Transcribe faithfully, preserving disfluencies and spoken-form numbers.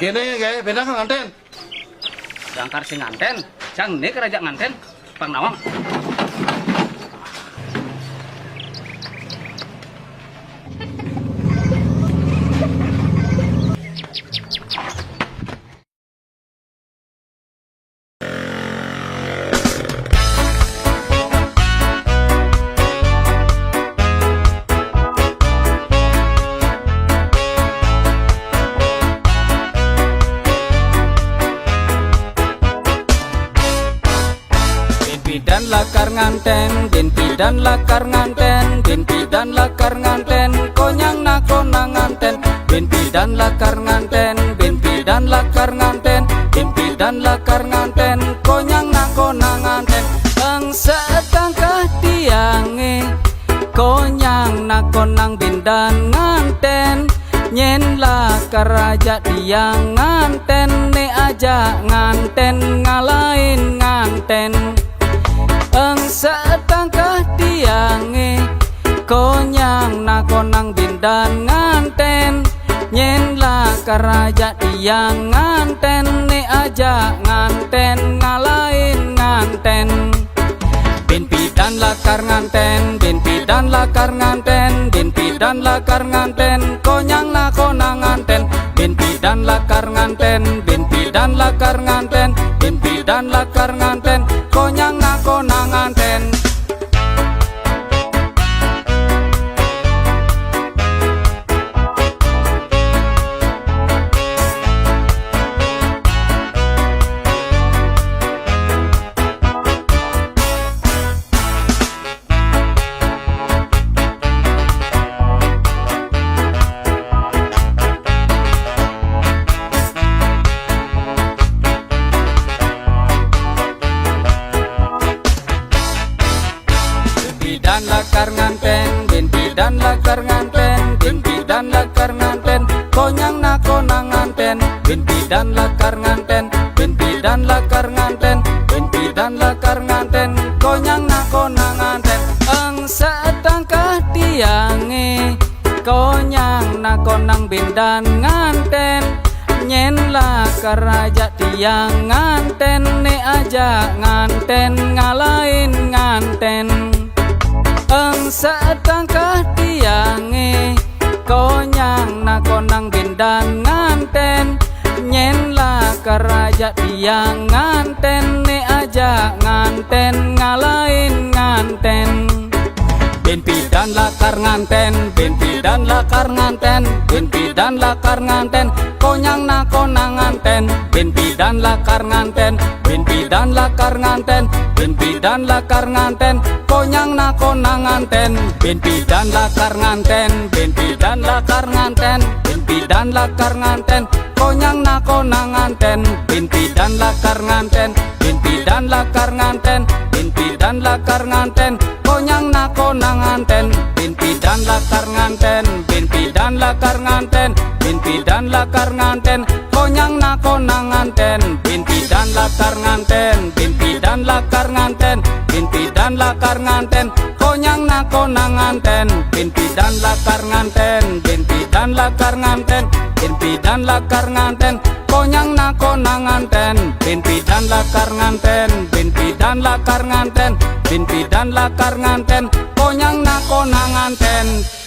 Ini, gaya, bina ka nganten. Yang karasi nganten, yang ne karaja nganten, pangnawang. Bin pidan lakar nganten, bin pidan lakar nganten, bin pidan lakar nganten, konyang na ko na nganten. Bin pidan lakar nganten, bin pidan lakar nganten, bin pidan lakar nganten, konyang na ko na nganten. Eng setangka tiang e, konyang na ko nang bindan nganten. Nyen la karaja tiang nganten, ne aja nganten, ngalain nganten. Eng setangka tiang e, konyang na ko nang bindan nganten. Nyen la karaja tiang nganten, ne aja nganten, ngalain nganten. Bin pidan lakar nganten, bin pidan lakar nganten, bin pidan lakar nganten, konyang na ko na nganten. Bin pidan lakar nganten, bin pidan lakar nganten, bin pidan lakar nganten, konyang na ko na nganten. Bin pidan lakar nganten, bin pidan lakar nganten, bin pidan lakar nganten, konyang na ko na nganten. Bin pidan lakar nganten, bin pidan lakar nganten, bin pidan lakar nganten, konyang na ko na nganten. Eng setangka tiang e, konyang na ko nang bindan nganten. Nyen la karaja tiang nganten, ne aja nganten, ngalain nganten. Eng setangka tiang e, konyang na ko nang bindan nganten. Nyen la karaja tiang nganten, ne aja nganten, ngalain nganten. Bin pidan lakar nganten, bin pidan lakar nganten, bin pidan lakar nganten, konyang na ko na nganten. Bin pidan lakar nganten, bin pidan lakar nganten, bin pidan lakar nganten, konyang na ko na nganten. Bin pidan lakar nganten, bin pidan lakar nganten, bin pidan lakar nganten, konyang na ko na nganten. Bin pidan lakar nganten, bin pidan lakar nganten, bin pidan lakar nganten, konyang na ko na nganten. Bin pidan lakar nganten, bin pidan lakar nganten, bin pidan lakar nganten, konyang na ko na nganten. Bin pidan lakar nganten, bin pidan lakar nganten, bin pidan lakar nganten, konyang na ko na nganten. Bin pidan lakar nganten, bin pidan lakar nganten, bin pidan lakar nganten, konyang na ko na nganten. Bin pidan lakar nganten, bin pidan lakar nganten, bin pidan lakar nganten, konyang na ko na nganten.